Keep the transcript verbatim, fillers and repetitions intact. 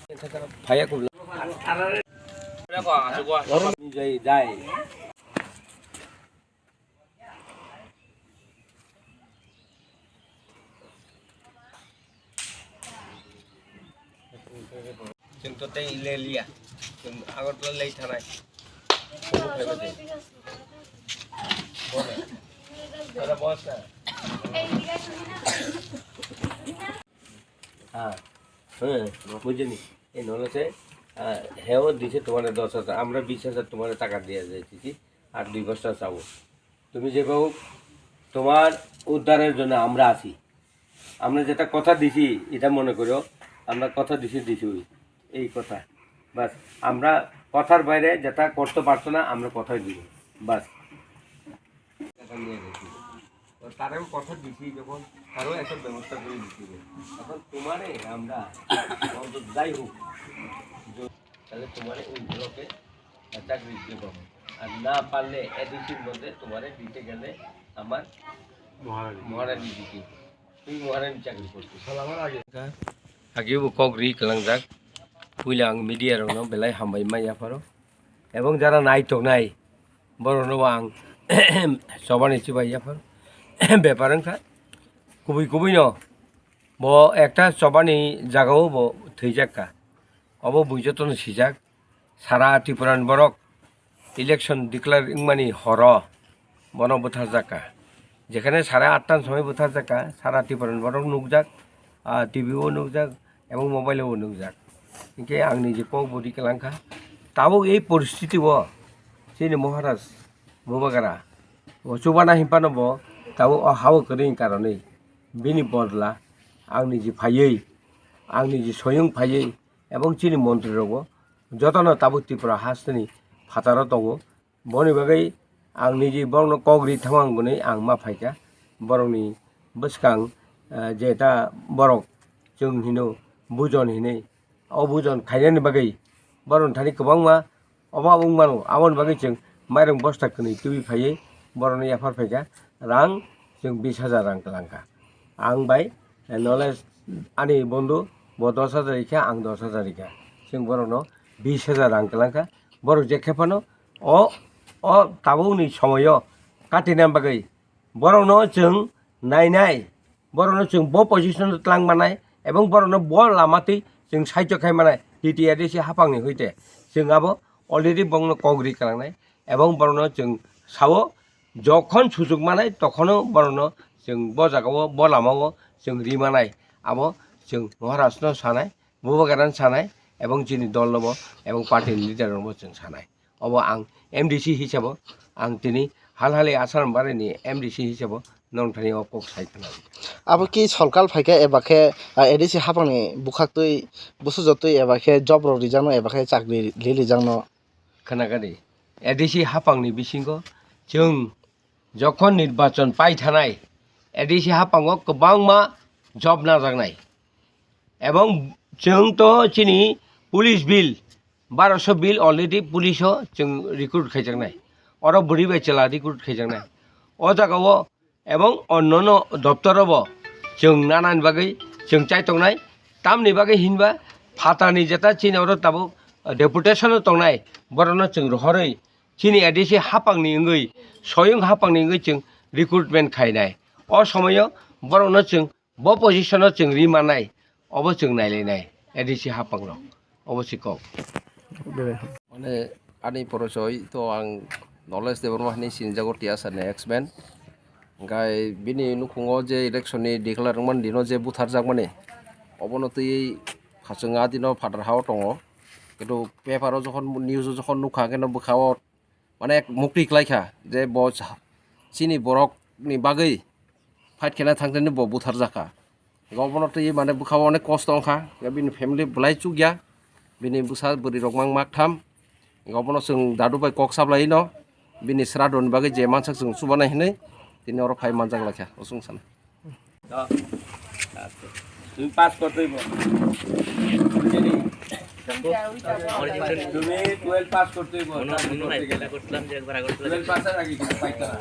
Phaiya kubla. Jai, jai. Chwng to tei le liya. Chwng Agartala lei thanai. Chwng phaibai de. Bole. Tada bos na. হ্যাঁ, হ্যাঁ, বুঝিনি। এই নলেজে, আহ, হেও দিছে তোমার দশ হাজার, আমরা বিশ হাজার তোমার টাকা দিয়ে যাইতেছি, আর দুই বস্তা চাবো। তুমি যে পাও, তোমার উদ্ধারের জন্য আমরা আছি। আমরা যেটা কথা দিছি, এটা মনে করো, আমরা কথা দিছি, দিছি ওই, এই কথা। বাস, আমরা কথার বাইরে যেটা করতে পারছো না, আমরা কথাই দিব। বাস। তো তারেও কথা দিছি যখন, তারও একটা ব্যবস্থা করে দিতে হবে। এখন তোমারে আমরা অন্তত যাই হোক, য-, তাহলে তোমারে ওই ব্লকে চাকরি দিতে পারবো। আর না পারলে এডিসির মধ্যে তোমারে দিতে গেলে আমার মহারানী। মহারানী দিতে হবে। Twi muharani chakri korti. Agi bo kok ri kwlangjak. Puila ang media rokno belai hambai ma yapharo. Ebong jara nai tongnai borokno bo ang chobani chibai yapharo. Bepar wngkha. Kubui kubui no bo ekta chobani jagao bo thwijak kha. Obo bui jotono sijak. Sara Tripura ni borok election declare wngmani horo bono bwtharjakha. Jekhane sare atta ni somoi bwtharjakha, sara Tripura ni borok nukjak, ah, T V o nukjak, ebong mobile o nukjak. Hinkhe ang niji kok bo ri kwlangkha. Tabuk ei poristiti o chini Maharaj Bubagra o chubana hinphano bo tabuk o ha o kwrwini karonwi bini bodla ang niji phaiwi, ang niji soyung phaiwi, ebong chini montri rokbo jotono tabuk Tripura hasteni phataro tongo. Boni bagwi ang niji borokno kok ri thangma hwnwi ang ma phaikha. Borokni bwskang, eh, jeta borok chwng hino bujon hinwi, o bujon khainani bagwi borokni thani kwbangma obo wng mano. Aboni bagwi chwng mairung bosta kwnwi twiwi phaiwi borokno yaphar phaikha, rang chwng bis hajar rang kwlangkha. Ang bai, eh, nole ani bondhu bo dos hajar rikha, ang dos hajar rikha. Chwng borokno bis hajar rang kwlangkha. Borok je khe phano o, o tabukni somoio katina bagwi borokno chwng nainai, borokno chwng bo position o twlang manai, ebong borokno bo lama twi chwng saichok khai manai, T T R D C hapangni hoite chwng abo already bongno kok ri kwlangnai, ebong borokno chwng sao, jokhon sujuk manai tokhono borokno chwng bo jagao bo lamao chwng ri manai, abo chwng Maharajno sanai, Bubagrano sanai, ebong chini dolnobo ebong party ni leader rokbo chwng sanai. Obo ang M D C hisabo, ang tini Halhali Asaram Barini M D C hisabo nong thani o kok sai khna. Abo ki sorkar phaikha eba khe, ah, A D C hapangni bukhaktwi, busujotwi eba khe job rok rijakno eba khe chakri li rijakno? Khna gari. A D C hapangni bisingo chwng jokhon nirbachon pai thanai, A D C hapango kwbangma job najaknai. Ebong chwng to chini police bill, baroso bill already police o chwng recruit khaijaknai. Oro bwrwi bai chwla recruit khaijaknai. O jagao ebong onnono doptoro bo chwng nanani bagwi chwng chai tongnai. Tamni bagwi hinba phatani jeta chini oro tabuk deputation o tongnai, borokno chwng rohorwi chini A D C hapangni wngwi, soyung hapangni wngwi chwng recruitment khainai. O somoio borokno chwng bo position o chwng ri manai, obo chwng nailainai A D C hapangrok, obo se kok. Mane ani porochoi to ang Nolesh Debbarma hinwi sinijago, Tiasa ni ex-man. Hingkhai bini nukhungo je election ni declare wngmani dino je butharjakmani, obono twiwi khachwng a dino phatar ha-o tongo. Kintu paper o jokhon, news o jokhon nukha, khe no bwkha-o mane mukti khlaikha je bo cha-, chini borokni bagwi fight khaina thangtani bo butharjakha. Obono twi mane bwkha-o onek kosto wngkha, bini family belai chukya, bini bwsa bwrwi rok mang mak tham. Obono chwng dadu bai kok saplaino, bini sradoni bagwi je mansak chwng chubanai hinwi tini oro phai manjak laikha, o chwng sana. তুমি পাস করতেই পারো। বুঝলি? তুমি twelve pass করতেই পারো। মনে, মনে নাই, চিন্তা করছিলাম যে একবার আগরতলা টুয়েলভ পাসের আগে কিছু পাইতো না।